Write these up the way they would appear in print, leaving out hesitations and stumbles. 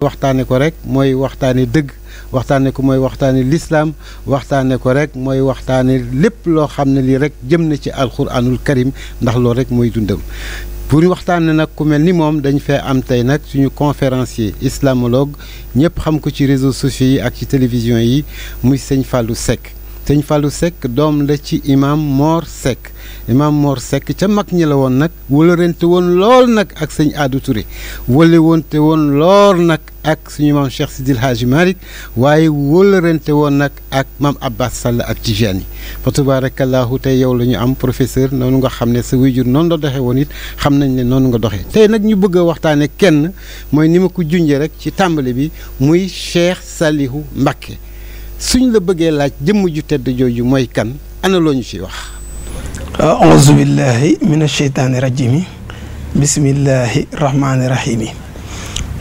waxtaane ko rek mooy waxtaane dëgg waxtaane ko mooy waxtaane lislaam waxtaane ko rek mooy waxtaane lépp loo xam ne lii rek jëm na ci alxuraanul karim ndax loolu rek mooy dundam pour waxtaane nag ku mel ni moom dañ fee am tey nag suñu conférencier islamologue ñëpp xam ko ci réseaux sociaux yi ak ci télévision yi muy sëñ Fallou Seck sëñ Fallou Seck doom la ci imam Mor Seck imam Mor Seck ca mag ñi la woon nag wëlërante woon lool nag ak sëñ Adou Touré wëlewante woon lool nag ak suñu maam Cheikh Sidil Hadji Malick waaye wëlërante woon nag ak maam Abbas Sall ak Tijani fa tabarakallahu tey yow la ñu am professeur noonu nga xam ne sa wéyjur noonu la doxee woon it xam nañ ne noonu nga doxee tey nag ñu bëgg a waxtaane kenn mooy ni ma ko junjee rek ci tàmbali bi muy Cheikh Saliou Mbacké suñ la bëggee laaj jëmm ju tedd jooju mooy kan ana loo ñu ciy wax auzu billahi min asheytaani rajimi bismillahi rahmaani rahimi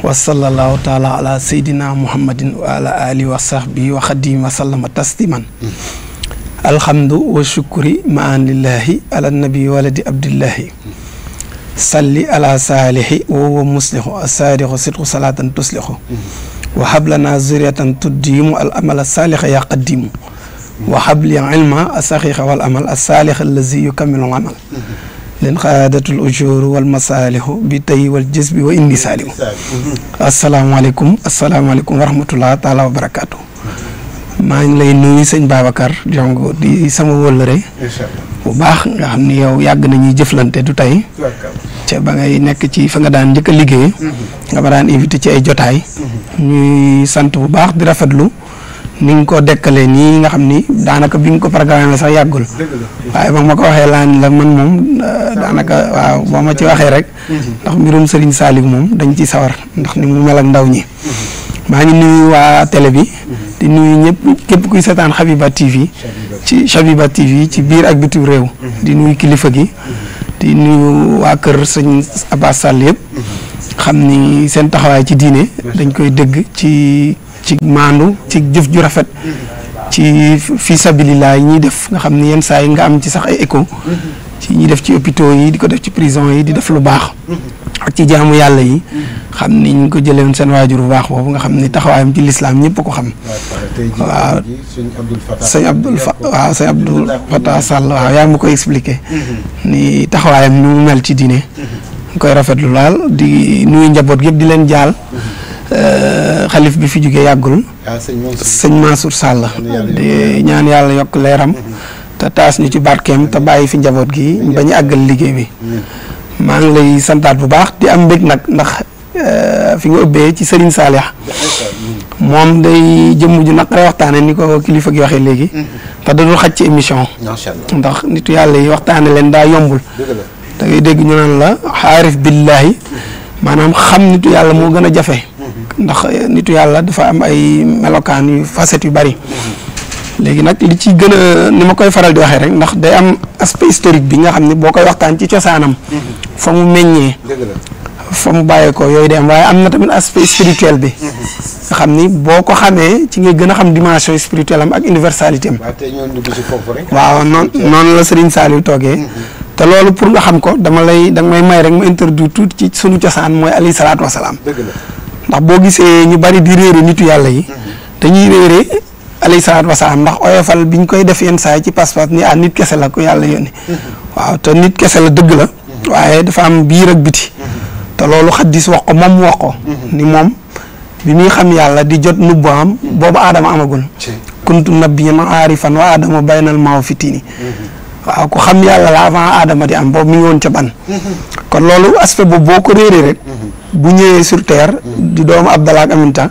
wa sallallahu taala ala seydina muhammadin wa ala alihi wa sahbihi wa xadimi wa sallama tasliman alhamdu wa shukri maan lillahi ala nabi waladi abdillahi salli ala saalihi wa huwa muslihu asaadixu sidqu salaatan tuslihu wa hablana zuriyatan tuddimu al amal saalixa ya qaddimu wa habli ilma asaxiixa wal amal asaalix allazi yukammilu amal leen xaadatul ujur wal masaalihu bi tey wal jës bi wa indi saalihu asalaamaaleykum wa rahmatullah taala wa barakaatu maa ngi lay nuyu sëñ Babacar Diongo di sama wóllëre bu baax nga xam ni yow yàgg nañuy jëflante du tey ca ba ngay nekk ci fa nga daan njëkk a liggéey nga ma daan invité ci ay jotaay ñuy sant bu baax di rafetlu ni nga ko dekkalee nii nga xam ni daanaka bi nga ko programme sax yàggul waaye ba ma ko waxee laan la man moom daanaka waaw boo ma ci waxee rek ndax mbirum Serigne Saliou moom dañ ci sawar ndax ni mu mel ak ndaw ñi maa ngi nuyu waa télé bi di nuyu ñëpp képp kuy seetaan Habiba TV ci Habiba TV ci biir ak bitim réew di nuyu kilifa gi di nuyu waa kër sëñ Abbas Sall yëpp xam ni seen taxawaay ci diine dañ koy dégg ci maandu ci jëf ju rafet ci fi sabilillah yi ñuy def nga xam ni yenn saa yi nga am ci sax ay écho ci ñuy def ci hôpitaux yi di ko def ci prison yi di def lu baax ak ci jaamu yàlla yi xam ni ñu ko jëlee woon seen waajur bu baax boobu nga xam ni taxawaayam ci lislaam ñëpp ko xam waaw sëñ Abdou Fatah Sall waaw yaa ma koy expliqué ni taxawaayam ni mu mel ci diine ñu koy rafetlu laal di nuyu njaboot yëpp di leen jaal xalif bi fi jógee yàggul sëñ Mansour Sall di ñaan yàlla yokk leeram te taas ñu ci barkeem te bàyyi fi njaboot gi ba ñu àggal liggéey bi maa ngi lay santaat bu baax di am mbég nag ndax fi nga ubbee ci Serigne Saliou moom day jëmm ju naqare waxtaane ni ko kilifa gi waxee léegi te dadul xaj ci émission ndax nitu yàlla yi waxtaane leen daa yombul da ngay dégg ñu naan la xaarif billaahi maanaam xam nitu yàlla moo gën a jafe ndax nitu yàlla dafa am ay melokaan yu facette yu bari léegi nag li ci gën a ni ma koy faral di waxee rek ndax day am aspect historique bi nga xam ne boo koy waxtaan ci cosaanam fa mu meññee fa mu bàyyeekoo yooyu day am waaye am na tamit aspect spirituel bi nga xam ni boo ko xamee ci ngay gën a xam dimension spirituelle am ak universalité am waaw noonu la Serigne Saliou toogee te loolu pour nga xam ko danga may may rek ma introduire tuuti ci sunu cosaan mooy alayhi salaatu wasalaam ndax boo gisee ñu bari di réere nitu yàlla yi dañuy réere alayhi salaatu wasalaam ndax oyofal bi ñu koy def yenn saa yi ci pas-pas ni nit kese la ko yàlla yónni waaw te nit kese la dëgg la waaye dafa am biir ak biti te loolu xaddis wax ko moom mu wax ko ni moom bi muy xam yàlla di jot nubbu am boobu aadama amagul kuntu nabiyyan aarifan wa aadama baynal maaw fitini waaw ku xam yàlla la avant aadama di am boobu mi ngi woon ca ban kon loolu aspect boobu boo ko réeree rek bu ñëwee sur terre di doomu Abdallah ak Aminta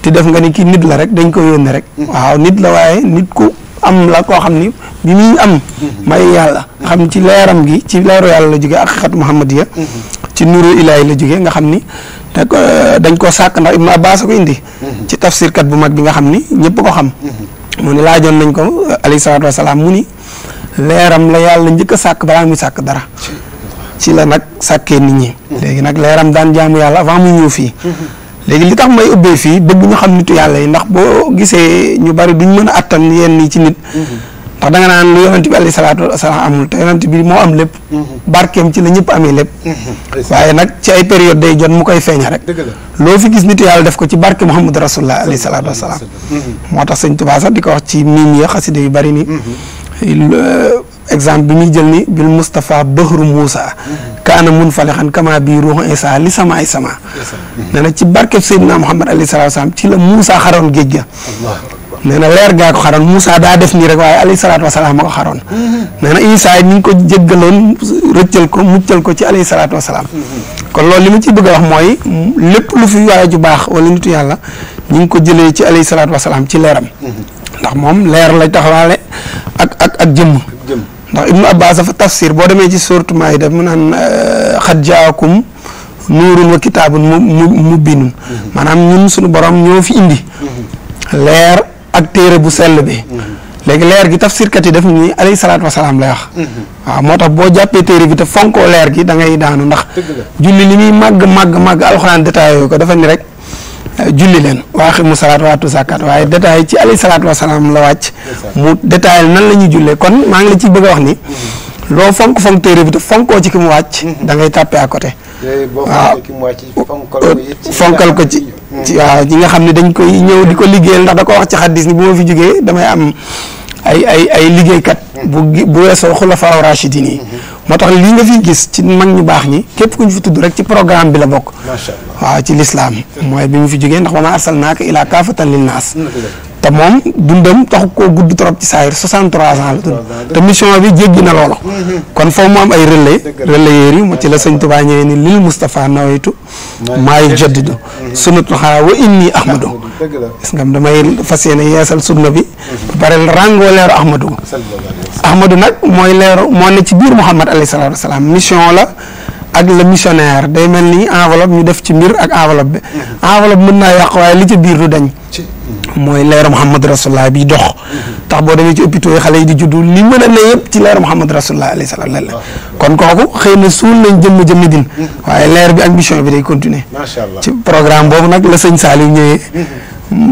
te def nga ni kii nit la rek dañ ko yónnee rek waaw nit la waaye nit ku am la koo xam ni bi muy am may yàlla xam ci leeram gi ci leeru yàlla la jógee ak xat Muhammadiya ci nuru ilaahi la jógee nga xam ni dañ koo sàkk ndax Ibnu Abbas ko indi ci tafsirkat bu mag bi nga xam ni ñëpp ko xam mu ni laajoon nañ ko alayhi salaatu wasalaam mu ni leeram la yàlla njëkk a sàkk balaa muy sàkk dara ci la nag sàkkee nit ñi léegi nag leeram daan jaamu yàlla avant mu ñëw fii léegi li tax may ubbee fii bëgg ñu xam nitu yàlla yi ndax boo gisee ñu bari duñ mën a attan yenn yi ci nit ndax da nga naan lu yonent bi alayhi salaatu wasalaam amul te yonent bi moo am lépp barkeem ci la ñëpp amee lépp waaye nag ci ay période day jot mu koy feeña rek loo fi gis nitu yàlla def ko ci barke Muhammad rasulullah alayhi salaatu wasalaam moo tax sëñ Tuubaa sax di ko wax ci miim ya xasida yu bari ni exemple bi muy jël ni bil Moustapha Bahru Moussa kaana mun falexan kama bii ruuxu Isa li sama ay sama nee na ci barkeb Seydina Muhammad alayhi salaatu wasalaam ci la Moussa xaroon géej ga nee na leer gaa ko xaroon Moussa daa def nii rek waaye alayhi salaatu wasalaam ma ko xaroon nee na Isa yi ni ñu ko jéggaloon rëccal ko muccal ko ci alayhi salaatu wasalaam kon loolu li ma ciy bëgg a wax mooy lépp lu fi waaye ju baax wala nitu yàlla ñu ngi ko jëlee ci alayhi salaatu wasalaam ci leeram ndax moom leer lay taxawaale ak jëmm ndax Ibnu Abbas dafa tafsir boo demee ci suuratu Maayida mu naan xad jaakum nuurun wa kitaabun mubiinun maanaam ñun suñu borom ñoo fi indi leer ak téere bu sell bi léegi leer gi tafsirkat yi def ni alayhi salaatu wasalaam lay wax waaw moo tax boo jàppee téere bi te fonkoo leer gi da ngay daanu ndax julli li muy màgg alxuraan détaillé ko dafa ni rek julli leen waaximu salaat waatu zakat waaye détail ci alayhi salaatu wasalaam la wàcc mu détail nan la ñuy jullee kon maa ngi la ciy bëgg a wax ni loo fonk téere bi te fonkoo ci ki mu wàcc da ngay tàppee à côté waaw fonkal ko ci waaw ñi nga xam ne dañ koy ñëw di ko liggéeyal ndax da ko wax ci xaddis ni bu ma fi jógee damay am ay liggéeykat bu weesoo xulafaa rashidin yi moo tax lii nga fi gis ci mag ñu baax ñi képp ku ñu fi tudd rek ci programme bi la bokk waaw ci lislaam mooy bi mu fi jógee ndax wa maa arsalnaaka ilaa kaafatan linnaas te moom dundam taxu koo gudd trop ci saayir 63 ans la dund te mission bi jéggi na loolu kon foofu mu am ay relayeurs yi ci la sëñ Tuubaa ñëwee ni lil Moustapha nawaytu maa yujaddidu sunnatul xaraa wa inni ahmadu gis nga damay fas yéene yeesal sunna bi ba pare ràngoo leeru ahmadu nag mooy leeru moo ne ci biir Muhammad alayhi salaatu wasalaam mission la ak le missionnaire day mel ni enveloppe ñu def ci mbir ak enveloppe bi enveloppe mën naa yàq waaye li ci biir du dañ mooy leeru Muhammad rasulullah bi dox tax boo demee ci hôpitaux yi xale yi di juddu li mën a ne yëpp ci leeru Muhammad rasulullah alayhi salaam la kon kooku xëy na suul nañ jëmm din waaye leer bi ak mission bi day continuer ci programme boobu nag la sëñ Saliou ñëwee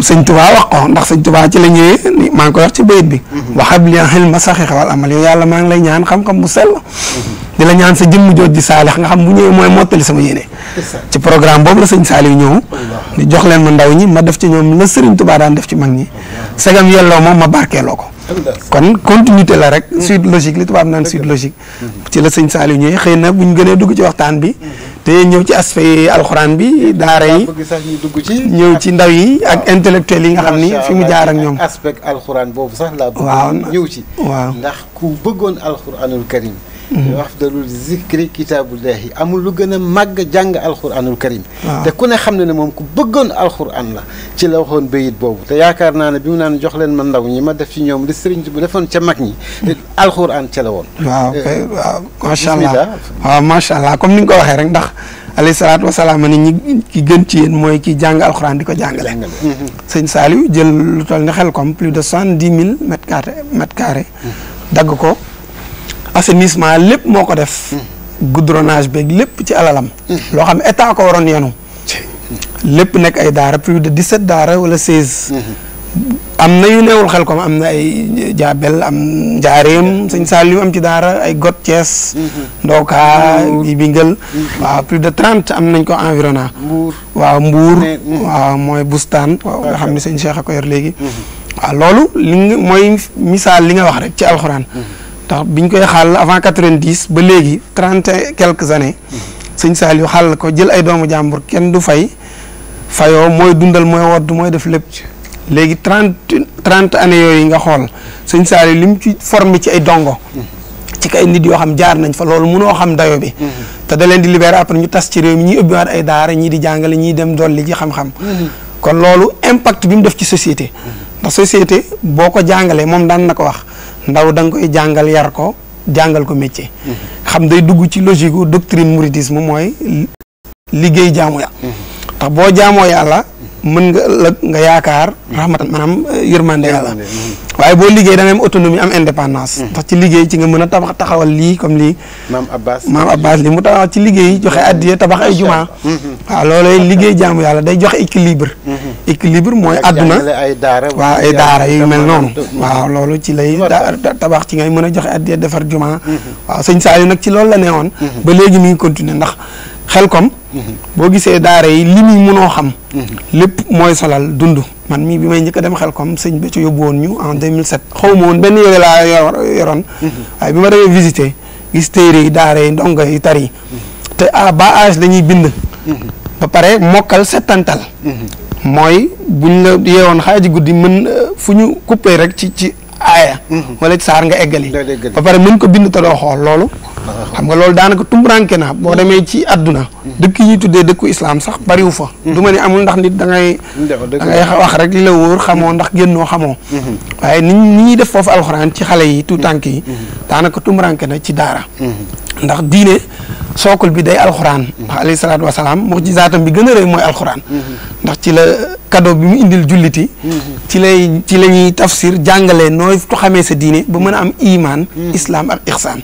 sëñ Tuubaa wax ko ndax sëñ Tuubaa ci la ñëwee maa ngi koy wax ci bayit bi waxab li xilma saxiixa wal amal yow yàlla maa ngi lay ñaan xam-xam bu sell di la ñaan sa jëmm jooj di saalix nga xam bu ñëwee mooy mottali sama yéene ci programme boobu la sëñ Saliou ñëw di jox leen ma ndaw ñi ma def ci ñoom la sëriñ Tuubaa daan def ci mag ñi segam yelloo moom ma barkeeloo ko kon continuité la rek suite logique li tubaab naan suite logique ci la sëñ Saliou ñëwee xëy na buñ gënee dugg ci waxtaan bi te ñëw ci aspect alxuraan bi daara yi ñëw ci ndaw yi ak intellectuels yi nga xam ni fi mu jaar ak ñoom aspect alxuraan boobu sax laa bëgg ñëw ci ndax ku bëggoon alxuraanul karim afdalul zikri kitaabullahi amul lu gën a màgg jàng alxuraanul karim te ku ne xam ne moom ku bëggoon alxuraan la ci la waxoon bayit boobu te yaakaar naa ne bi mu naan jox leen ma ndaw ñi ma def ci ñoom li sëriñ bu defoon ca mag ñi alxuraan ca la woon waaw macha allah waaw macha allah comme ni nga ko waxee rek ndax alayhi salaatu wasalaam ni ñi ki gën ci yéen mooy ki jàng alxuraan di ko jàngale sëñ Saliou jël lu toll ni xel comme plus de 70 000 mètres carrés dagg ko assainissement lépp moo ko def goudronnage beeg lépp ci alalam loo xam état ko waroon yenu lépp nekk ay daara plus de 17 daara wala 16 am na yu neewul xel comme am na ay jaabel am njaareem sëñ Saliou am ci daara ay got Thiès ndooka yi bingal waaw plus de 30 am nañ ko environnant waaw mbuur waaw mooy bustaan waaw nga xam ne sëñ Cheikh a ko yor léegi waaw loolu li mooy misaal li nga wax rek ci alxuraan ndax biñ koy xaal avant 90 ba léegi 30 et quelques années sëñ Saliou xaal ko jël ay doomu jàmbur kenn du fayoo mooy dundal mooy wodd mooy def lépp léegi 30 années yooyu nga xool sëñ Saliou li mu ci formé ci ay dongo ci kay nit yoo xam jaar nañ fa loolu mënoo xam dayo bi te da leen di libéré après ñu tas ci réew mi ñuy ubbiwaat ay daara ñii di jàngale ñii dem dolli ji xam-xam kon loolu impact bi mu def ci société ndax société boo ko jàngalee moom daan na ko wax ndaw da nga koy jàngal yar ko jàngal ko métier xam day dugg ci logique gu doctrine mouridisme mooy liggéey jaamu ya ndax boo jaamoo yàlla mën nga ëllëg nga yaakaar rahmatan maanaam yërmande yàlla waaye boo liggéey da nga am autonomie am indépendance ndax ci liggéey ci nga mën a taxawal lii comme lii maam Abbas li mu taxawal ci liggéey joxe addiya tabax ay jumaa waaw loolooy liggéey jaamu yàlla day joxe équilibre équilibre mooy àdduna waaw ay daara yu mel noonu waaw loolu ci lay tabax ci ngay mën a joxe addiya defar juma waaw sëñ Saliou nag ci loolu la ne woon ba léegi mi ngi continuer ndax Xelkom boo gisee daara yi li muy mënoo xam lépp mooy solal dund man mii bi may njëkk a dem Xelkom sëñ bi ci yóbbu woon ñu en 2007 xaw ma woon benn yére laa yoroon waaye bi ma demee visiter gis téere yi daara yi ndongo yi tari te à bas âge la ñuy bind ba pare mokkal settantal mooy buñ la yeewoon xaaji guddi mën fu ñu coupé rek ci aaya wala ci saar nga eggali ba pare mën ko bind te doo xool loolu xam nga loolu daanaka tumburanke na boo demee ci àdduna dëkk yi ñuy tuddee dëkku islam sax bariwu fa du ma ne amul ndax nit da ngay wax rek li la wóor xamoo ndax génnoo xamoo waaye ni ñuy def foofu alxuraan ci xale yi tout tànk yi daanaka tumburanke na ci daara ndax diine sookul bi day alxuraan ndax alayhi salaatu wasalaam mu'jizaatam bi gën a rëy mooy alxuraan ndax ci la cadeau bi mu indil julliti ci la ñuy tafsir jàngale nooy xamee sa diine ba mën a am iman islam ak ixsaan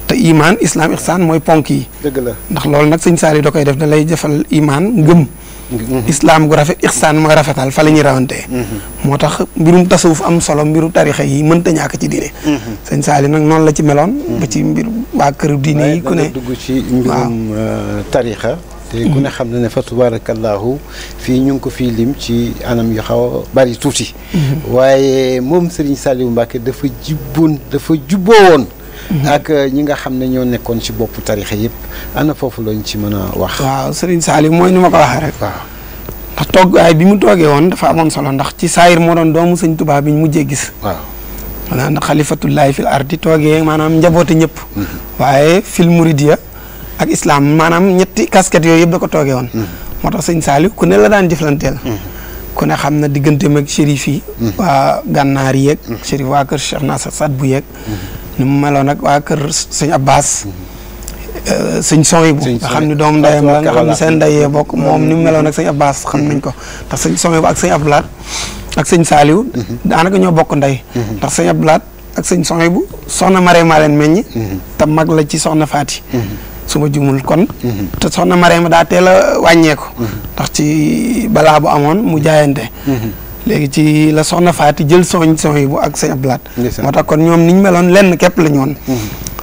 te iman islam ixsaan mooy ponk yi dëgg la ndax loolu nag sëñ Saliou da koy def da lay jëfal iman ngëm islam gu rafet ixsaan mooy rafetal fa la ñuy rawantee moo tax mbirum tasawuf am solo mbiru tarixa yi mënta ñàkk ci diine sëñ Saliou nag noonu la ci meloon ba ci mbir waa këru diine yi ku ne dugg ci mbirum tarixa te ku ne xam na ne fa tabarakallahu fii ñu ngi ko fii lim ci anam yu xaw a bari tuuti waaye moom Serigne Saliou Mbacké dafa jubboo woon ak ñi nga xam ne ñoo nekkoon ci boppu tarixa yëpp ana foofu lañ ci mën a wax waaw Serigne Saliou mooy ni ma ko waxee rek waaw ndax toggaay bi mu toogee woon dafa amoon solo ndax ci saayir moo doon doomu sëñ Tuubaa bi ñu mujjee gis waaw maanaam ndax xalifatullahi fil ardi toogee maanaam njaboote ñëpp waaye fil muridiya ak islam maanaam ñetti casquette yooyu yëpp da ko toogee woon moo tax sëñ Saliou ku ne la daan jëflanteel ku ne xam na digganteem ak chérif yi waa gànnaar yeeg chérif waa kër Cheikh Nasser Saad bu yeeg ni mu meloon ak waa kër sëñ Abbas sëñ Sohaybu nga xam ni doom ndeyam la nga xam ni seen ndeyee bokk moom ni mu meloon ak sëñ Abbas xam nañ ko ndax sëñ Sohaybu ak sëñ Abdoulaat ak sëñ Saliou daanaka ñoo bokk ndey ndax sëñ Abdoulaat ak sëñ Sohaybu soxna Marème leen meññ te mag la ci soxna Faati su ma jumul kon te soxna Marème daa teel a wàññeeku ndax ci balaa bu amoon mu jaayante léegi ci la soxna Faati jël Sohaybu ak sëñ Abdoulaat moo tax kon ñoom niñ meloon lenn képp la ñu woon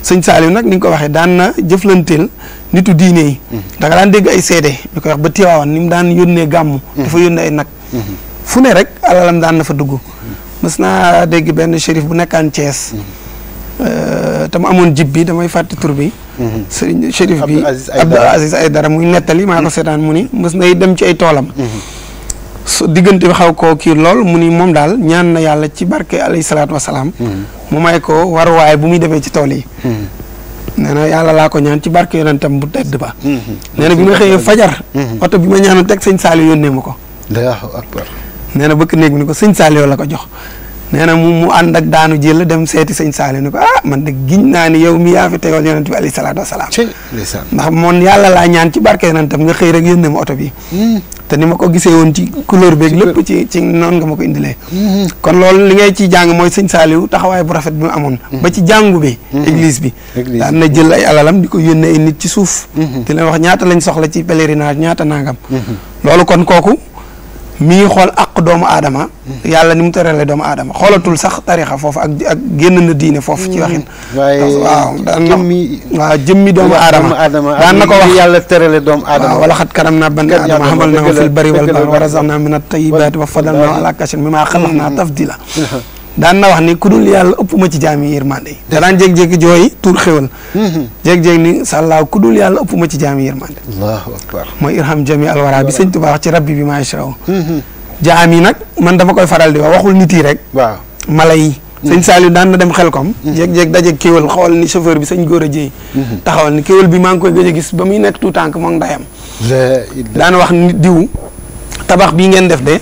sëñ Saliou nag ni nga ko waxee daan na jëflanteel nitu diine yi da nga daan dégg ay seede ñu koy wax ba Tiwaawan ni mu daan yónnee gàmmu dafa yónnee ay nag fu ne rek alalam daan na fa dugg mës naa dégg benn shérif bu nekkaan Thiès te mu amoon jib bi damay fàtte tur bi sëriñ shérif bi Abdou Aziz Aydara muy nettali maa ko seetaan mu ni mës nay dem ci ay toolam su diggante bi xaw koo kii lool mu ni moom daal ñaan na yàlla ci barke alayhi salaatu wasalaam mu may ko waruwaay bu muy demee ci tool yi nee na yàlla laa ko ñaan ci barke yonentam bu tedd ba nee na bi ma xëyee fajar oto bi ma ñaanoon teg sëñ Saliou yónnee ma ko Allahu akbar nee na bëkk néeg bi ni ko sëñ Saliou la ko jox nee na mu ànd ak daanu jël dem seeti sëñ Saliou ni ko man de giñ naa ni yow mi yaa fi tegal yonent bi alayhi salaatu wasalaam ndax moom yàlla laa ñaan ci barke yonentam nga xëy rek yónnee ma oto bi te ni ma ko gisee woon ci couleur beeg lépp ci noonu nga ma ko indilee kon loolu li ngay ci jàng mooy sëñ Saliou taxawaay bu rafet bi mu amoon ba ci jàngu bi église bi daan na jël ay alalam di ko yónnee ay nit ci suuf di leen wax ñaata lañ soxla ci pèlerinage ñaata nangam loolu kon kooku mi ngi xool ak doomu aadama yàlla ni mu tëralee doomu aadama xoolatul sax tarixa foofu ak génn na diine foofu ci waxin waaw daan na waaw jëmmi doomu aadama daan na ko wax yàlla tërale doomu aadama wala xat karam naa bani aadama xamal naa fil bari wal bahri wa razaqnaa min at-tayyibaati wa faddalnaa alaa kasiirin mimmaa xalaqnaa tafdiila daan na wax ni ku dul yàlla ëpp ma ci jaami yërmande yi danaan jékki-jékki jooy tuur xéwal jékki-jékki ni sàllaaw ku dul yàlla ëpp ma ci jaami yërmande allahu akbar mooy irham jami alwara bi sëñ Tuubaa wax ci rabbi bi maa yashraw jaam yi nag man dama koy faral di wax waxul nit yi rek waaw mala yi sëñ Saliou daan na dem Xelkom jékki-jékki daje kéwal xool ni chauffeur bi sëñ góor a jéy taxawal ni kéwal bi maa ngi koy gëj a gis ba muy nekk tout tànk moom ndayam daan wax nit diw tabax bii ngeen def de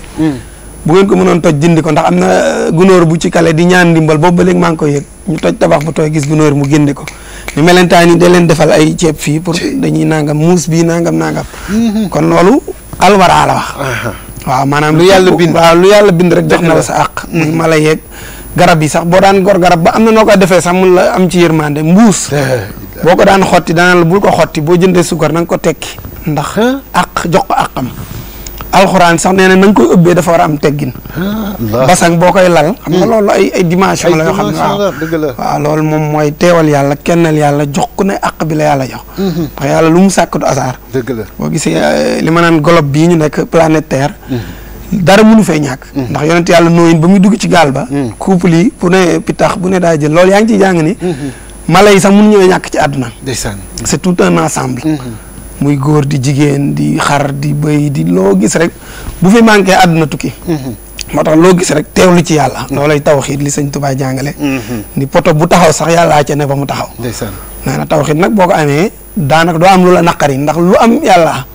bu ngeen ko mënoon toj dindi ko ndax am na gunóor bu ci kale di ñaan ndimbal boobu ba léegi maa ngi koy yëg ñu toj tabax bu tooy gis gunóor mu génne ko ñu melentaan yi da leen defal ay ceeb fii pour dañuy nangam muus bii nangam kon loolu alwara la wax waaw maanaam lu yàlla bind waaw lu yàlla bind rek jox na la sa àq muy mala yeeg garab yi sax boo daan gor garab ba am na noo koy defee sax mun la am ci yërmande mbuus boo ko daan xotti dana la bul ko xotti boo jëndee suukar na nga ko tekki ndax àq jox ko àqam alxuraan sax nee na nga koy ubbee dafa war a am teggin. basang boo koy lal. xam nga loolu ay dimension la yoo xam ne waaw loolu moom mooy teewal yàlla kennal yàlla jox ku ne àq bi la yàlla jox. ndax yàlla lu mu sàkk du hasard. dëgg la boo gisee li ma naan globe bii ñu nekk planète Terre. dara mënu fee ñàkk. ndax yonent yàlla nooyin ba muy dugg ci gaal ba. couple yi bu ne pitax bu ne daa jël loolu yaa ngi ciy jàng ni. mala yi sax mënu ñëwee ñàkk ci àdduna. ndeysaan c'est tout un ensemble. muy góor di jigéen di xar di bëy di loo gis rek bu fi manqué àdduna tukki. moo tax loo gis rek teewlu ci yàlla. loolay tawxiid li sëñ Tuubaa jàngale. ni poto bu taxaw sax yàllaa ca ne ba mu taxaw. ndeysaan nee na tawxiid nag boo ko amee daanaka doo am lu la naqari ndax lu am yàlla.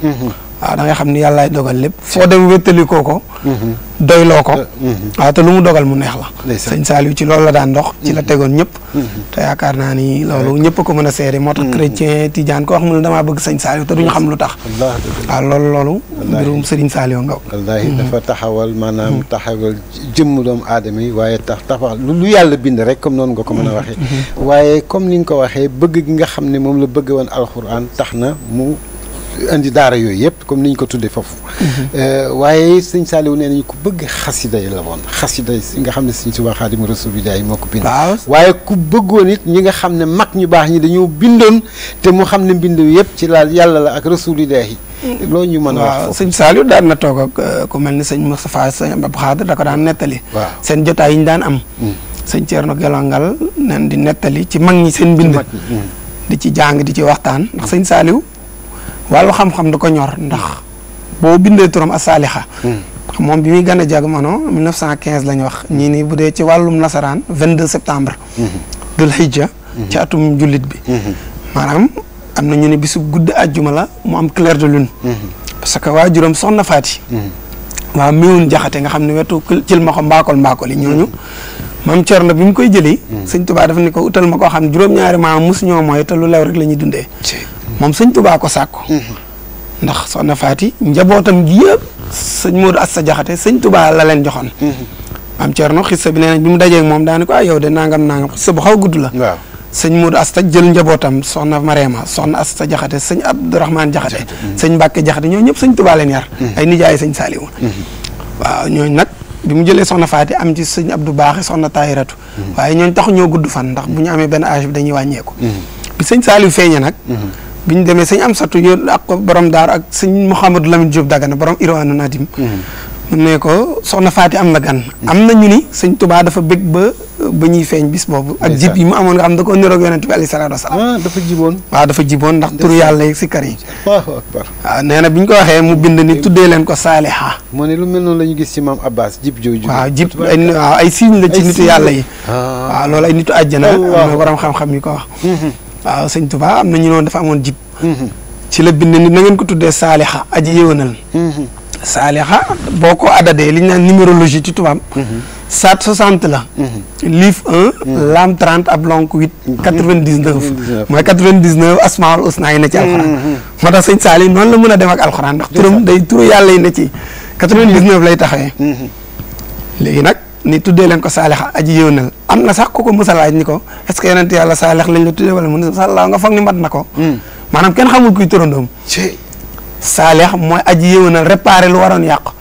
waaw da ngay xam ni yàllaay dogal lépp foo dem wéttali ko doyloo ko waaw te lu mu dogal mu neex la sëñ Saliou ci loolu la daan dox ci la tegoon ñëpp te yaakaar naa ni loolu ñëpp a ko mën a seere moo tax chrétien Tidiane ko wax mu ne damaa bëgg sëñ Saliou te duñu xam lu tax waaw loolu mbirum sëriñ Saliou ngaw wallaahi dafa taxawal maanaam taxawal jëmm doomu aadama yi waaye taxawal lu yàlla bind rek comme noonu nga ko mën a waxee waaye comme ni nga ko waxee bëgg gi nga xam ne moom la bëgg woon alxuraan tax na mu indi daara yooyu yëpp comme ni ñu ko tuddee foofu waaye sëñ Saliou nee nañu ku bëgg xasida yi la woon xasida yi nga xam ne sëñ Tuubaa Xaadimu Rasuulillaahi moo ko bind waaye ku bëggoon it ñi nga xam ne mag ñu baax ñi dañoo bindoon te mu xam ne mbind yëpp ci laal yàlla la ak Rasuulillaahi loolu ñu mën a wax foofu sëñ Saliou daan na toog ak ku mel ni sëñ Moustapha sëñ Abdou Khadre da ko daan nettali seen jotaay yi ñu daan am sëñ Thierno Gelangal nen di nettali ci mag ñi seen mbind di ci jàng di ci waxtaan ndax sëñ Saliou wàllu xam-xam da ko ñor ndax boo bindee turam As-Saaliha ndax moom bi muy gën a jamono 1915 la ñu wax ñii ni bu dee ci wàllum nasaraan 22 septembre dul hijja ci atum jullit bi maanaam am na ñu ne bisu guddi àjjuma la mu am clair de lune parce que waajuram soxna Faati waaw miwun jaxate nga xam ne wetu cil ma ko mbaakol yi ñooñu maam Cerno bi mu koy jëli sëñ Tuubaa dafa ni ko utal ma koo xam ne juróom-ñaari maam mosu ñoo mooy te lu lew rek la ñuy dundee moom sëñ Tuubaa ko sàkku ndax soxna Faati njabootam gi yëpp sëñ Moodu Asta Jaxate sëñ Tuubaa la leen joxoon maam Cerno xissa bi nee nañ bi mu dajeeg moom daani ko yow de nangam xissa bu xaw gudd la sëñ Moodu Asta jël njabootam soxna Mareema soxna Asta Jaxate sëñ Abdourahmane Jaxate sëñ Mbàkke Jaxate ñoo ñëpp sëñ Tuubaa leen yar ay nijaay sëñ Saaliwu waaw ñooñu nag bi mu jëlee soxna Faati am ci sëñ Abdou Baaxe soxna Taahiratu waaye ñooñu taxu ñoo gudd fan ndax bu ñu amee benn âge bi dañuy wàññeeku bi sëñ Saaliw feeñe nag bi ñu demee sëñ Amsatu yoon ak borom daar ak sëñ Mouhamadou Lamine Diop Dagana borom Irwaanu Nadim mu ne ko soxna Faati am na gan am na ñu ni sëñ Tuubaa dafa bég ba ñuy feeñ bis boobu ak jib yi mu amoon nga xam da ko niroog yonent bi alayhi salaatu wasalaam dafa jiboon waaw dafa jiboon ndax turu yàlla yi si kar yi waaw nee na bi ñu ko waxee mu bind ni tuddee leen ko Saaliha moo ne lu mel noonu la ñu gis ci maam Abbas jib jooju waaw jib ay signe la ci nitu yàlla yi waaw loolu ay nitu àjjana am na borom xam-xam yi ko wax waaw sëñ Tuubaa am na ñu noonu dafa amoon jib ci la bind ni na ngeen ko tuddee Saaliha aji yéwénal Saaliha boo ko addadee li ñu naan numérologie ci tubaab saat 60 la liif 1 laam 30 ab lonk 8 99 mooy 99 asmaul usna yi ne ci alxuraan moo tax sëñ Saali noonu la mën a dem ak alxuraan ndax turam day turu yàlla yi ne ci 99 lay taxawee léegi nag ni tuddee leen ko Saaliha aji yéwénal am na sax ku ko mos a laaj ni ko est-ce que yonent yàlla Saalix lañ la tuddee wala mu ne sàllaaw nga foog ni mat na ko maanaam kenn xamul kuy turandoom Saalix mooy aji yéwénal réparé lu waroon yàqu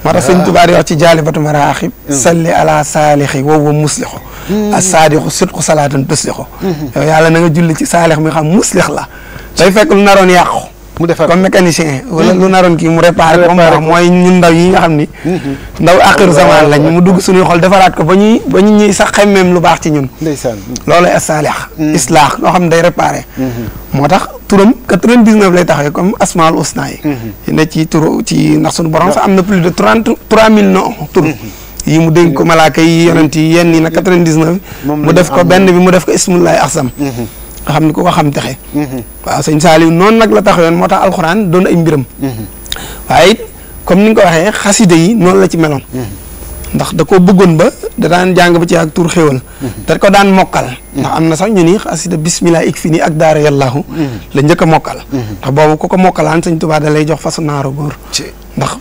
moo tax sëñ Tuubaa di wax ci jaalibatu maraaxib salli ala saalixi wa huwa muslixu as-saadixu sidqu salaatan tuslixu yow yàlla na nga julli ci Saalix mi xam muslix la day fekk lu naroon yàqu mu defar comme mécanicien wala lu naroon kii mu réparé ko wax mooy ñun ndaw yi nga xam ni ndaw axiru zaman lañ mu dugg suñuy xol defaraat ko ba ñu ñuy sax xemmeem lu baax ci ñun ndeysaan loolu as-saalix islaax loo xam ne day réparé moo tax turam 99 lay taxawee comme asmaul usna yi ne ci turu ci ndax suñu borom sax am na plus de 3000 noms tur yi mu dénk ko malaaka yi yonent yi yenn yi nag 99 mu def ko benn bi mu def ko ismullahi axsam nga xam ni ku ko xam texe waaw sëñ Saaliw noonu nag la taxawoon moo tax alxuraan doon ay mbiram waaye it comme ni nga ko waxee xasida yi noonu la ci meloon ndax da koo bëggoon ba da daan jàng ba ci ak tur xéwal da ko daan mokkal ndax am na sax ñu ni xasida bismillah ik fi nii ak daara yàllaahu la njëkk a mokkal ndax boobu ku ko mokkalaan sëñ Tuubaa da lay jox fasu naaru góor ndax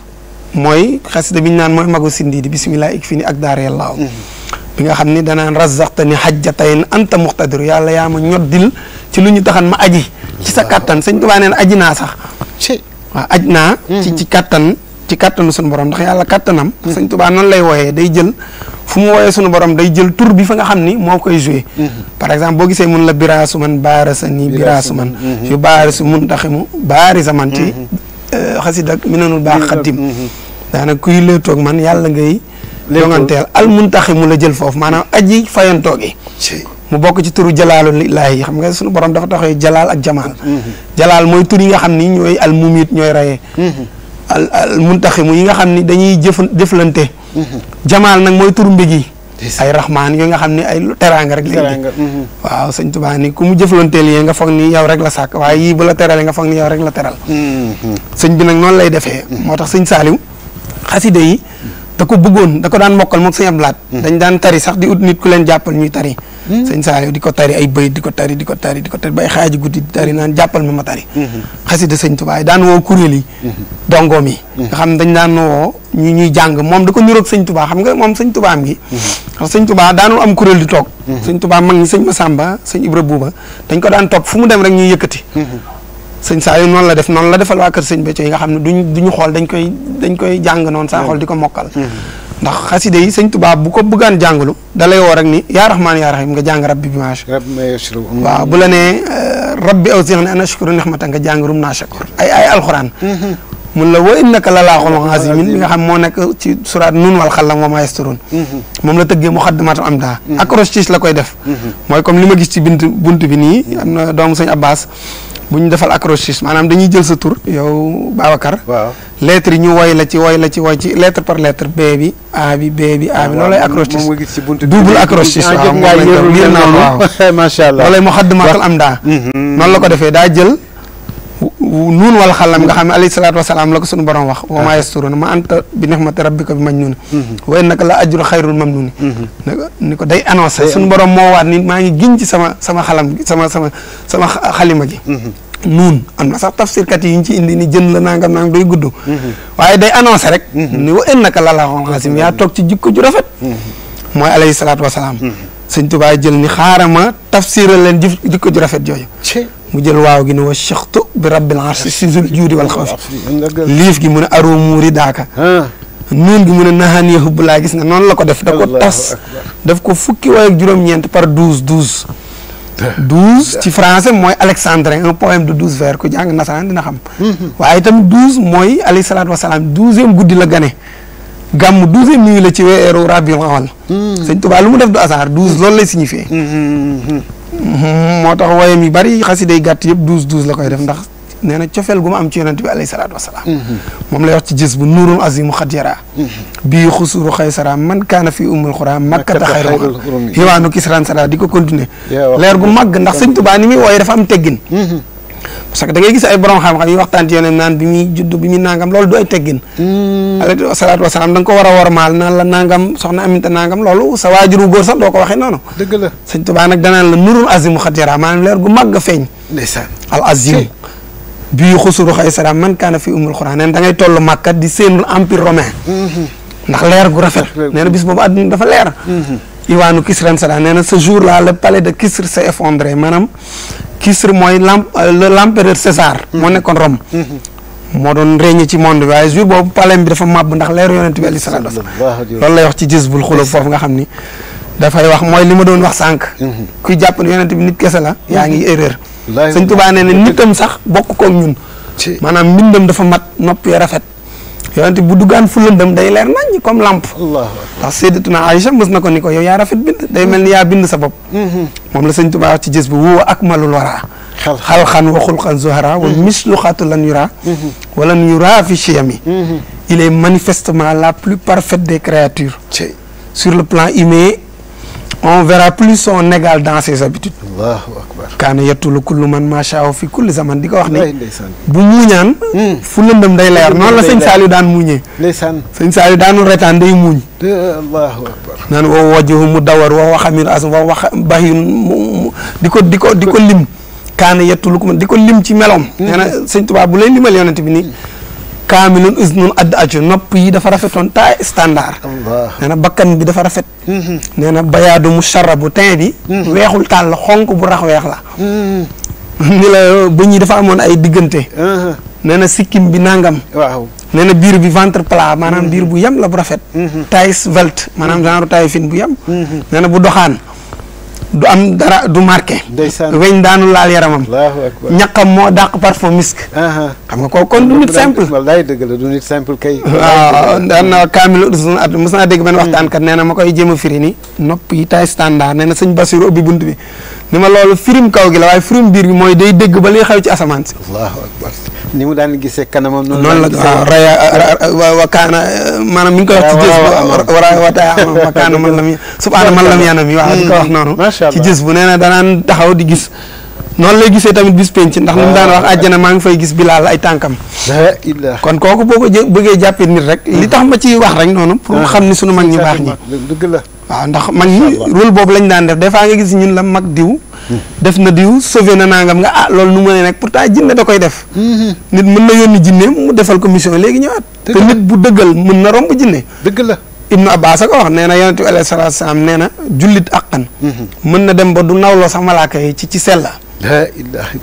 mooy xasida bi ñu naan mooy magu sindi di bismillah ik fi nii ak daara yàllaahu bi nga xam ni danaan razaqtani hajjatayn anta muqtadir yàlla yaa ma ñoddil ci lu ñu taxan ma aji ci sa kattan sëñ Tuubaa neen aji naa sax waaw aj naa ci kattan ci kattanu suñu borom ndax yàlla kattanam. sëñ Tuubaa noonu lay wooyee day jël fu mu wooyee suñu borom day jël tur bi fa nga xam ni moo koy joué. par exemple boo gisee mun la biraasu man baarasa nii biraasu man. yu baarisu mun taximu baarisa man ci xasida ak minanul baax xaddim. daanaka kuy léetoog man yàlla ngay. jonganteel al muntaximu la jël foofu maanaam aji fayantoogi. mu bokk ci turu jalaalu laahi xam nga suñu borom dafa taxee jalaal ak jamaal. jalaal mooy tur yi nga xam ni ñooy al mumit ñooy rayee. al muntaximu yi nga xam ni dañuy jëflante. jamaal nag mooy turu mbég yi. ay rahmaan yooyu nga xam ne ay teraanga rek. waaw sëñ Tuubaa ni ku mu jëflanteel yee nga foog ni yow rek la sàkk waaye yii bu la terale nga foog ni yow rek la teral. sëñ bi nag noonu lay defee. moo tax sëñ Saaliw xasida yi da ko bëggoon da ko daan mokkal moog sëñ Ablaat. dañ daan tari sax di ut nit ku leen jàppal ñuy tari. sëñ Saaliw di ko tari ay bëyit di ko tari ba ay xaaji guddi di tari naan jàppal ma tari. xasida sëñ Tuubaa daan woo kuréel yi. dongoom yi. nga xam dañ daan woo ñuy jàng moom da ko niroog sëñ Tuubaa xam nga moom sëñ Tuubaa am gi. ndax sëñ Tuubaa daanul am kuréel di toog. sëñ Tuubaa mag ñi sëñ Masamba sëñ Ibra Buuba dañ ko daan topp fu mu dem rek ñuy yëkkati. sëñ Saaliw noonu la defal waa kër sëñ Béthio yi nga xam ne duñu xool dañ koy jàng noonu saa xool di ko mokkal. ndax xaside yi sëñ Tuubaa bu ko bëggaan jàngalu da lay woo rek ni yaa rahmaan yaa rahiim nga jàng rabbi bi maash waaw bu la nee rabbi awzi'ni an ashkura nihmatan nga jàng rum naa shakur ay alxuraan mun la wa innaka la laaxul azimin bi nga xam moo nekk ci suraat nun wal xalam wa maa yasturuun moom la tëggee muxaddamaatu am daa acrostiche la koy def mooy comme li ma gis ci bunt bi nii am na doomu sëñ Abbas bu ñu defal acrostiche maanaam dañuy jël sa tur yow Babacar. waaw lettre yi ñu woy ci lettre par lettre B bi A bi B bi A bi loolay acrostiche moom nga gis ci buntu double acrostiche waaw moom lañ ko liir naa waaw macha allah loolay muxaddamatul am daa noonu la ko defee daa jël nuun wal xalam nga xam ne alayhi salaatu wasalaam la ko suñu borom wax wa maa yasturuuna ma anta bi nixmati rabbika bi majnuun wa innaka la ajru xayrul mamnuun ni ko day annoncé suñu borom moo waat ni maa ngi giñ ci sama xalam sama xalima gi nuun am na sax tafsirkat yi ñu ci indi ni jën la nangam day gudd waaye day annoncé rek ni wa innaka la laaxul xasim yaa toog ci jikko ju rafet mooy alayhi salaatu wasalaam sëñ Tuubaa jël ni xaarama tafsiral leen jikko ju rafet jooju mu jël waaw gi ne wa shaxtu bi rabbil arshi si zul juudi wal xawfi liif gi mu ne aru muuri daaka nuun gi mu ne naxaan hubb laa gis nga noonu la ko def da ko tas daf ko fukki way ak juróom-ñeent par 12 ci français mooy alexandrin un poème de 12 vers ku jàng nasaraan dina xam waaye itam 12 mooy alayhi salaatu wasalaam 12e guddi la gane gàmm 12e nuit la ci weeru rabiul awal sëñ Tuubaa lu mu def du hasard 12 loolu lay signifié moo tax woyam yi bari xasida yi gàtt yëpp 12 la koy def ndax nee na cofeel gu ma am ci yonent bi alayhi salaatu wasalaam moom lay wax ci gis bu nuurul azimu xat yara bii xusuru xaysara man kaana fi umul xura makkata xayru xiwaanu kisran sara di ko continuer leer gu màgg ndax sëñ Tuubaa ni muy wooye dafa am teggin parce que da ngay gis ay borom xam-xam yi waxtaan ci yonent naan bi muy judd bi muy nangam loolu du ay teggin alayhi salaatu wasalaam da nga ko war a wormaal naan la nangam soxna Aminta nangam loolu sa waajuru góor sax doo ko waxee noonu dëgg la sëñ Tuubaa nag danaan la nurul azimu xat yara maanaam leer gu màgg feeñ ndeysaan al azim bii xusuru xaysara man kaana fi umul xuraan neen da ngay toll Makka di seen empire romain ndax leer gu rafet nee na bis boobu àdduna dafa leer iwaanu Kisran Sada nee na ce jour là le palais de Kisr s'est effondré maanaam Kisr mooy l'empereur César moo nekkoon Rome moo doon régné ci monde bi waaye jour boobu palais bi dafa màbb ndax leer yonent bi alayhi salaatu wasalaam loolu lay wax ci Jazbul Xulub foofu nga xam ni dafay wax mooy li ma doon wax sànq kuy jàpp ne yonent bi nit kese la yaa ngi erreur sëñ Tuubaa nee na nitam sax bokk koog ñun maanaam mbindam dafa mat nopp yi rafet yonent bu duggaan fu lëndëm day leer nañ comme lampe ndax Sayyidatuna Aïcha mës na ko ni ko yow yaa rafet bind day mel ni yaa bind sa bopp moom la sëñ Tuubaa wax ci jës bu huwa akmalul wara xalxan wa xulqan zuhara wa mislu xatu lan yura walan yura fi chiyami il est manifestement la plus parfaite des créatures sur le plan humain on verra plus son égal dans ses habitudes. Allahu akbar. kaana yettulu kullu man macha allah fi kulli zaman di ko wax ni. bu muuñaan. fu lëndëm day leer noonu la sëñ Saliou daan muuñee. ndeysaan sëñ Saliou daanu retaan day muuñ. Allahu akbar. naan woo wajhu mu dawar woo waxamir as woo wax bahiyun mu di ko lim. kaana yettulu ko man di ko lim ci meloom. nee na sëñ Tuubaa bu lay limal yonent bi nii. kaamilun usnun add aju nopp yi dafa rafetoon taay standard. nee na bakkan bi dafa rafet. nee na bayaadu mu sharabu teint bi. weexul tàll xonk bu rax weex la. ni la bëñ yi dafa amoon ay diggante. nee na sikkim bi nangam. waaw nee na biir bi ventre plat maanaam biir bu yem la bu rafet. taille svelte maanaam genre taille fine bu yem. nee na bu doxaan du am dara du marqué. weñ daanu laal yaramam. ñaqam moo dàq parfum misk. xam nga kooku kon du nit simple. wallaay dëgg la du nit simple kay. waaw daan na kaamil at mos naa dégg benn waxtaankat nee na ma koy jéem a firi ni nopp yi taille standard nee na sëñ Basiru ubbi bunt bi ni ma loolu firim kaw gi la waaye firim biir bi mooy day dégg ba liy xew ci asamaan si. allahu akbar ni mu daan gisee kanamam. noonu la waaw raya wa kaana maanaam mi ngi koy wax ci gis bu wa kaana man lam subhaana man lam yanam yi waaw di ko wax noonu ci gis bu nee na danaan taxaw di gis noonu lay gisee tamit bis penc ndax li mu daan wax àjjana maa ngi fay gis Bilaal ay tànkam kon kooku boo ko bëggee jàppee nit rek li tax ma ci wax rek noonu pour xam ni sunu mag ñi baax ñi dëgg la waaw ndax mag ñi rôle boobu lañ daan def des fois nga gis ñun la mag diw def na diw sauvé na nangam nga loolu nu mu ne nag pourtant jinne da koy def nit mën na yónni jinne mu defal ko mission léegi ñëwaat te nit bu dëggal mën na romb jinne dëgg la Ibnu Abbas a ko wax nee na yonent bi alayhi salaatu salaam nee na jullit aqan mën na dem ba du nawloo sax malaaka yi ci sella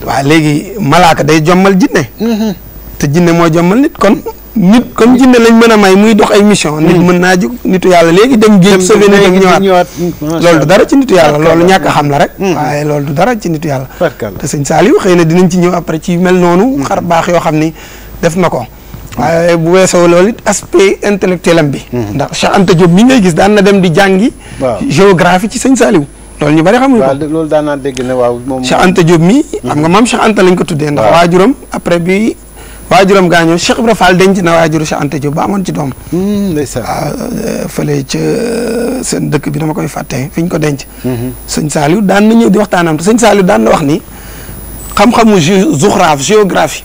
waaw léegi malaaka day jommal jinne te jinne moo jommal nit kon nit comme jinne lañ mën a may muy dox ay mission nit mën naa jóg nitu yàlla léegi dem géej sauvé nit ak ñëwaat loolu du dara ci nitu yàlla loolu ñàkk a xam la rek waaye loolu du dara ci nitu yàlla te sëñ Saliou xëy na dinañ ci ñëw après ci mel noonu xar baax yoo xam ni def na ko waaye bu weesoo loolu it aspect intellectuel am bi ndax Cheikh Anta Diop mi ngay gis daan na dem di jàngi géographie ci sëñ Saliou loolu ñu bari xamuñu ko loolu daan naa dégg ne waaw moom Cheikh Anta Diop mi xam nga maam Cheikh Anta lañ ko tuddee ndax waajuram après bi waajuram gaañoo Cheikh Ibra Fall denc na waajuru Cheikh Anta Diop ba amoon ci doom ndeysaan fële ca seen dëkk bi dama koy fàtte fi ñu ko denc sëñ Saliou daan na ñëw di waxtaanam te sëñ Saliou daan na wax ni xam-xamu géographie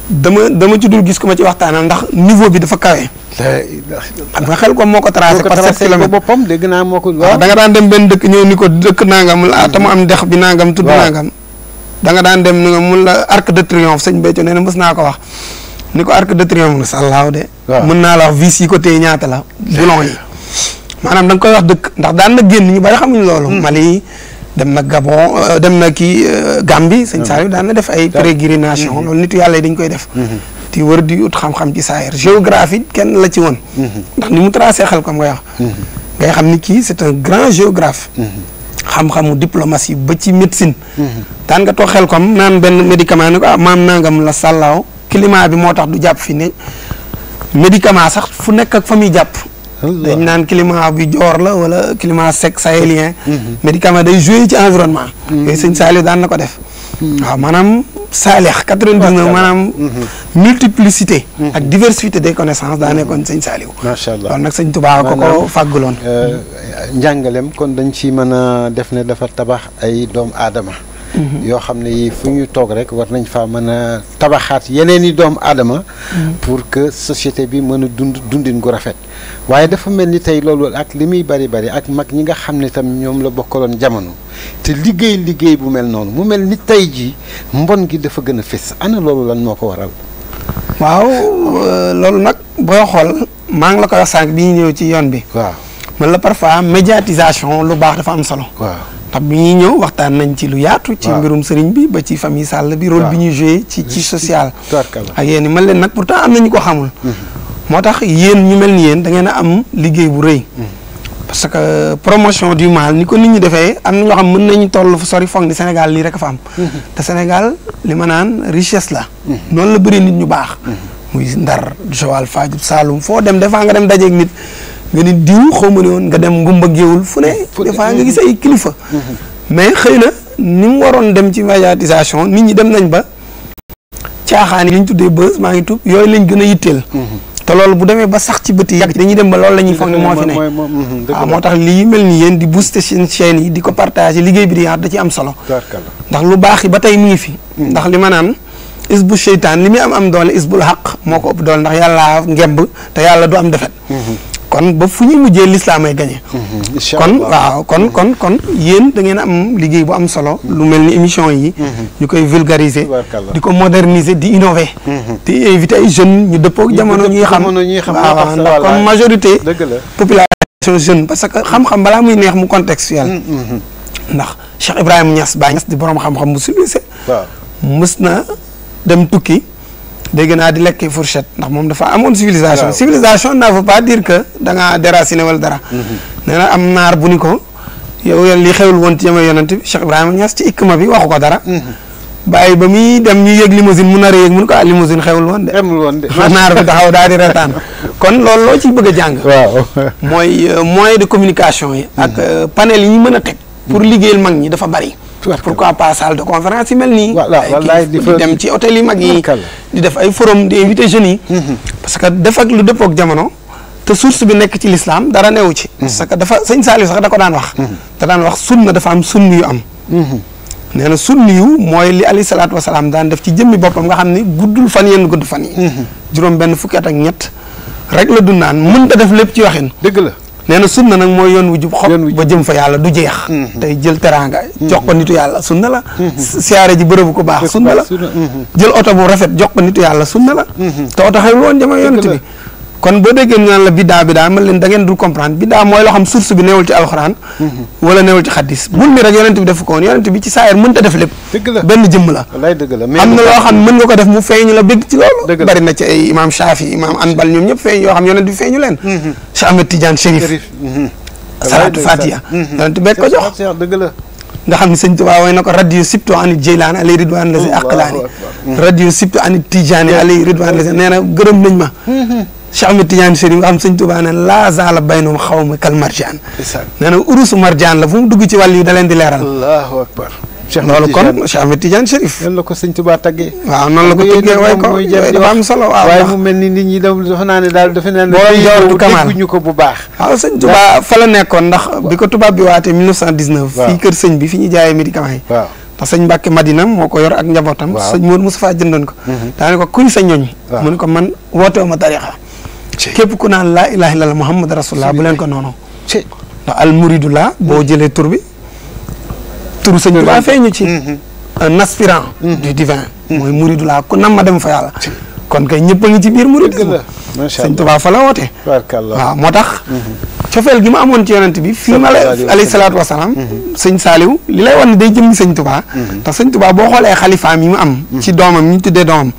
dama ci dul gis ko ma ci waxtaanam ndax niveau bi dafa kawe xam nga xel ko moo ko tracé par 7 kilomètres boppam dégg naa moo ko waaw da nga daan dem benn dëkk ñëw ni ko dëkk nangam te mu am dex bi nangam tudd nangam da nga daan dem ni nga mun la arc de triomphe sëñ Béthio nee na mës naa ko wax ni ko arc de triomphe na sàllaaw de mën naa la wax vis yi ko téye ñaata la boulon yi maanaam da nga koy wax dëkk ndax daan na génn ñu bari xamuñu loolu Mali dem na Gabon dem na kii Gambie sëñ Saliou daan na def ay pérégrination loolu nitu yàlla yi dañ koy def di wër di ut xam-xam ci saayir géographie kenn la ci woon ndax ni mu tracé xel comme ngay wax ngay xam ni kii c'est un grand géographe xam-xamu diplomatie ba ci médecine daan nga toog xel comme naan benn médicament ni ko maam nangam la sàllaaw climat bi moo tax du jàpp fi ne médicament sax fu nekk ak fa muy jàpp dañ naan climat bi joor la wala climat sec sahélien médicament day joué ci environnement yooyu sëñ Saliou daan na ko def waaw maanaam saalix 99 maanaam multiplicité ak diversité des connaissances daa nekkoon sëñ Saliou macha allah loolu nag sëñ Tuubaa ko fàgguloon njàngalem kon dañ ci mën a def ne dafa tabax ay doomu aadama yoo xam ne yi fu ñu toog rek war nañ faa mën a tabaxaat yeneen i doomu aadama pour que société bi mën a dundin gu rafet waaye dafa mel ni tey loolu ak li muy bari ak mag ñi nga xam ne tam ñoom la bokkaloon jamono te liggéey bu mel noonu mu mel ni tey ji mbon gi dafa gën a fés ana loolu lan moo ko waral waaw loolu nag booy xool maa ngi la koy wax sànq bi ñu ñëw ci yoon bi waaw man la parfois médiatisation lu baax dafa am solo waaw ndax bi ñuy ñëw waxtaan nañ ci lu yaatu ci mbirum sëriñ bi ba ci famille Sall bi rôle bi ñuy joué ci social ak yéen man leen nag pourtant am na ñu ko xamul moo tax yéen ñu mel ni yéen da ngeen a am liggéey bu rëy parce que promotion du mal ni ko nit ñi defee am na ñoo xam mën nañu toll fu sori foog ni Sénégal lii rek a fa am te Sénégal li ma naan richesse la noonu la bëri nit ñu baax muy Ndar Joal Fadiouth Saloum foo dem des fois nga dem dajeeg nit nga ni diw xaw ma ne woon nga dem ngumba géewul fu ne des fois nga gis ay kilifa mais xëy na ni mu waroon dem ci médiatisation nit ñi dem nañ ba caaxaan yi li ñu tuddee buzz maa ngi tub yooyu lañ gën a yitteel te loolu bu demee ba sax ci bët yi yàgg ci dañuy dem ba loolu la ñuy foog ne moo fi ne waaw moo tax lii mel ni yéen di booster seen chaîne yi di ko partager liggéey bi di yaat da ci am solo ndax lu baax yi ba tey mu ngi fi ndax li ma naan isbu seytaan li muy am doole isbul xaq moo ko ëpp doole ndax yàlla ngemb te yàlla du am defet kon ba fu ñuy mujjee l'islam ay gagné kon waaw kon yéen da ngeen am liggéey bu am solo lu mel ni émission yi ñu koy vulgariser di ko moderniser di innover di inviter ay jeunes ñu dëppook jamono ñuy xam waaw ndax comme majorité population jeune parce que xam-xam balaa muy neex mu contextuel ndax Cheikh Ibrahima Niass Baye Niass di borom xam-xam bu civilisé mës na dem tukki dégg naa di lekk fourchette ndax moom dafa amoon civilisation. waaw civilisation ne veut pas dire que da ngaa déraciné wala dara. nee na am naar bu ni ko yow li xewul woon ci jamono yonent bi Cheikh Ibrahima Niass ci ikma bi waxu ko dara. bàyyi ba muy dem ñu yëg limousine mu nar a yëg mun ko limousine xewul woon de. xewul woon de naar bi taxaw daal di reetaan kon loolu loo ci bëgg a jàng. waaw mooy moyen de communication yi. ak panel yi ñu mën a teg. pour liggéeyal mag ñi dafa bari. pourquoi pas salle de conférence yi mel nii. wallaay di dem ci hôtel yi mag yi. di def ay forum di invité jeunes yi. parce que def ak lu dëppoo ak jamono. te source bi nekk ci l'islam dara newu ci. parce que dafa sëñ Saliou sax da ko daan wax. da daan wax sunna dafa am sunni yu am. nee na sunni yu mooy li alayhi salaatu wasalaam daan def ci jëmmi boppam nga xam ni guddul fan yenn gudd fan yi. juróom benn fukki at ak ñett rek la dundaan mënut a def lépp ci waxin. dëgg la. nee na sunna nag mooy yoon wu jub xob ba jëm fa yàlla du jeex. tey jël teraanga jox ko nitu yàlla sunna la. siyaare ji bërëbu ko baax sunna la. jël oto bu rafet jox ko nitu yàlla sunna la. te oto xewul woon jamono yonent bi. kon boo déggee ñu naan la biddaa man leen da ngeen dul comprendre biddaa mooy loo xam source bi newul ci alxuraan. wala newul ci xaddis bul ni rek yonent bi def ko woon yonent bi ci saayir mënut a def lépp. dëgg la benn jëmm la. wallaay dëgg la am na loo xam mën nga ko def mu feeñu la bëgg ci loolu. bari na ci ay imam Shafi imam Anbal ñoom ñëpp feeñ yoo xam yonent bi feeñu leen. Cheikh Ahmed Tidiane Chérif. salaatu Fatiha. yonent bi ko jox dëgg la. nga xam ne sëñ Tuubaa way na ko radio sibtu anit Jeylaan alay ridwaan la si aqlaani radio sibtu anit Tijaani alay ridwaan la si nee na gërëm nañ ma. Cheikh Ahmed Tidiane Chérif nga xam sëñ Tuubaa ne laa zaala baynahum xawma kal marjaan. nee na urusu marjaan la fu mu dugg ci wàll yi da leen di leeral. allahu akbar. loolu kon Cheikh Ahmed Tidiane Chérif. noonu la ko sëñ Tuubaa taggee. waaw noonu la ko tëggee way ko dafa am solo waaw. waaye mu mel ni nit ñi dafa naa ne daal dafa naa ne. dégguñu ko bu baax. waaw sëñ Tuubaa fa la nekkoon ndax bi ko tubaab bi waatee 1919. fii kër sëñ bi fi ñu jaayee médicament yi. waaw ndax sëñ Mbàkke Madina moo ko yor ak njabootam. waaw sëñ Mourou Moustapha jëndoon ko. daane ko kuñ sa ñoñ. mu ne ko man wootewu ma tarixa képp ku naan laa ilaaha illallaah Muhammad rasulullah bu leen ko noonu. ndax al muridu la boo jëlee tur bi. turu sëñ Tuubaa feeñu ci. un aspirant du divin. mooy muridu la ku nam ma dem fa yàlla. kon kay ñëpp a ngi ci biir murid. sëñ Tuubaa fa la woote. waaw moo tax. cofeel gi ma amoon ci yonent bi fii ma la alayhi salaatu wasalaam. sëñ Saaliw li lay wax ne day jëmmi sëñ Tuubaa. ndax sëñ Tuubaa boo xoolee xalifaam yi mu am. ci doomam ñu tuddee doomam.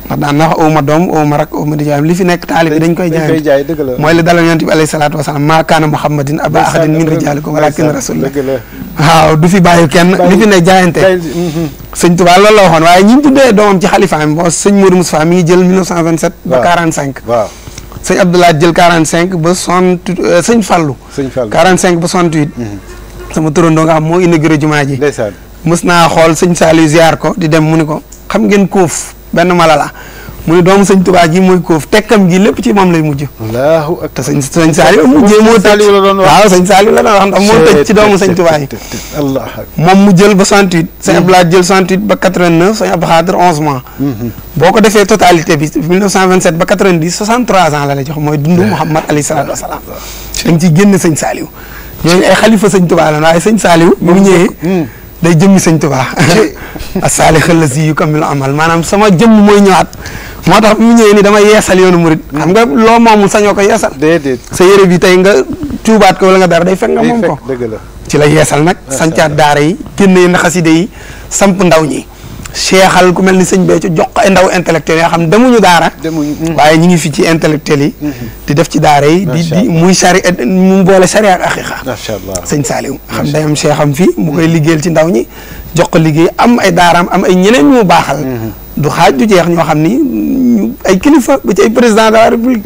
ndax daan na wax aw ma doom aw ma rak aw ma di jaay li fi nekk taalib bi dañ koy jaay mooy li dalal yonent bi alayhi salaatu wasalaam maa kaana muhammadin aba ahadin min rijaalikum walakin rasulullah waaw du fi bàyyi kenn li fi ne jaayante sëñ Tuubaa loolu la waxoon waaye ñi ñu tuddee doomam ci xalifaam bo sëñ Modou Moustapha mi ngi jël 1927 ba 45 waaw sëñ Abdoulaye jël 45 ba 60 sëñ Fallou 45 ba 68 sama turandoo nga xam moo inauguré jumaa ji mës naa xool sëñ Saliou ziar ko di dem mu ni ko xam ngeen kóof benn mala la mu ne doomu sëñ Tuubaa ji mooy kóof tekkam gi lépp ci moom lay mujj. allahu akbar te sëñ Saliou mujjee moo tëj waaw sëñ Saliou la doon wax ndax moo tëj ci doomu sëñ Tuubaa yi. moom mu jël ba 68. sëñ Abdoulaye jël 68 ba 89 sëñ Abdou Khadre 11 mois. boo ko defee totalité bi 1927 ba 90 63 ans la lay jox mooy dundu Muhammad alayhi salaatu wa salaam. da nga ciy génn sëñ Saliou. ñooñu ay xalifa sëñ Tuubaa la waaye sëñ Saliou bi mu ñëwee. day jëmmi sëñ Tuubaa asaali xëla si yu kamilu amal maanaam sama jëmm mooy ñëwaat moo tax bi mu ñëwee ni dama yeesal yoonu murit xam nga loo moomul sañoo ko yeesal déedéet sa yére bi tey nga tuubaat ko wala nga dara day fekk nga moom ko dëgg la ci la yeesal nag sancaat daara yi génne na xaside yi samp ndaw ñi seexal ku mel ni sëñ Béthio jox ko ay ndaw intellectuel yoo xam ne demuñu daara waaye ñu ngi fi ci intellectuel yi di def ci daara yi di muy sari mu boole sari ak aqiqa macha allah sëñ Saliou xam day am seexam fii mu koy liggéeyal ci ndaw ñi jox ko liggéey am ay daaraam am ay ñeneen ñu mu baaxal du xaaj du jeex ñoo xam ni ay kilifa ba ci ay président de la république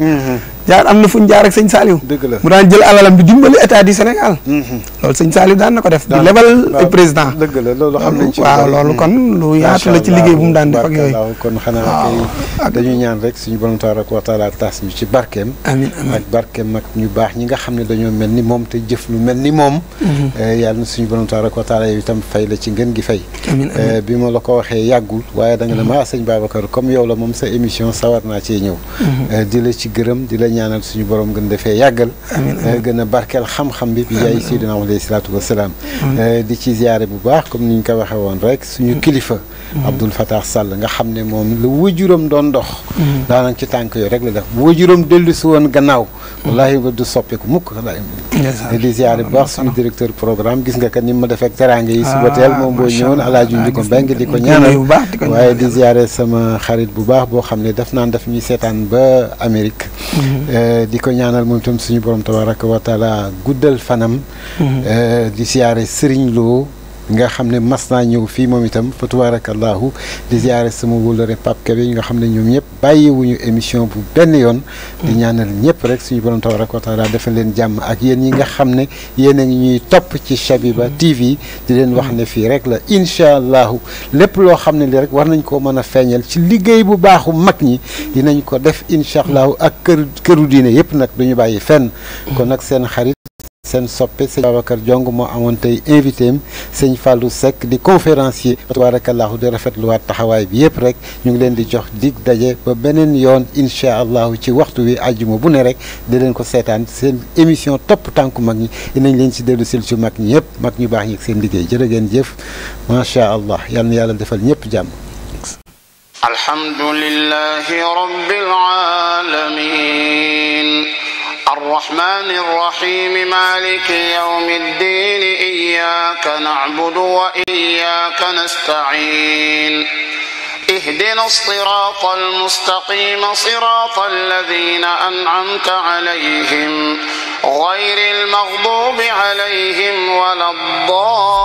jaar am na fu ñu jaar ak sëñ Saliou mu daan jël alalam bi dimbali état du Sénégal loolu sëñ Saliou daan na ko def di lebal ay président dëgg la loolu xam nañ ci waaw loolu kon lu yaatu la ci liggéey bu mu daan def ak yooyu kon xanaa kay dañuy ñaan rek suñu borom tabaaraka wa taala taas ñu ci barkeem amiin ak barkeem mag ñu baax ñi nga xam ne dañoo mel ni moom te jëf lu mel ni moom yàlla na suñu borom tabaaraka wa taala yow itam fay la ci ngeen gi fay bi ma la ko waxee yàggul waaye da nga ne ma sëñ Babacar comme yow la moom sa émission sawar naa cee ñëw di la ci gërëm di la ñaanal suñu borom gën defee yàggal gën a barkeel xam-xam bi jaay Seydina alayhi salaatu wasalaam di ci ziyaare bu baax comme ni ñu ko waxee woon rek suñu kilifa Abdoul Fattah Sall nga xam ne moom lu wajuram doon dox daanaka ci tànk yooyu rek la def bu wajuram dellu si woon gannaaw wallahi ba du soppeeku mukk di ziyaare bu baax suñu directeur programme gis nga kat ni ma defee teraanga yi suba teel moom boo ñëwoon Alaaji Njiko Mbeng di ko ñaanal waaye di ziyaare sama xarit bu baax boo xam ne daf naan daf ñuy seetaan ba Amérique di ko ñaanal moom itam suñu borom tabaraka wa taala guddal fanam di ziyaare Serigne Lo nga xam ne mas naa ñëw fii moom itam fa tabarakallahu di ziyaare sama wóllare Pape Kébé ñi nga xam ne ñoom ñëpp bàyyiwuñu émission bu benn yoon di ñaanal ñëpp rek suñu borom tabaraka wa taala defal leen jàmm ak yéen ñi nga xam ne yéen a ngi ñuy topp ci Shabiba TV di leen wax ne fii rek la incha allahu lépp loo xam ne li rek war nañ koo mën a feeñal ci liggéey bu baaxu mag ñi dinañ ko def incha allahu ak këru diine yëpp nag duñu bàyyi fenn kon nag seen xarit seen soppe sëñ Babacar Diong moo amoon tey invité am sëñ Fallou Seck di conférencier tabarakallahu di rafetluwaat taxawaay bi yëpp rek ñu ngi leen di jox dig daje ba beneen yoon incha allahu ci waxtu wi àjjuma bu ne rek di leen ko seetaan seen émission topp tànku mag ñi dinañ leen si dellu sil ci mag ñi yëpp mag ñu baax ñi ak seen liggéey jërë ngeen jëf macha allah yal na yàlla defal ñëpp jàmm. alhamdulillahi rabbil alamin الرحمن الرحيم مالك يوم الدين إياك نعبد وإياك نستعين اهدنا الصراط المستقيم صراط الذين أنعمت عليهم غير المغضوب عليهم ولا الضالين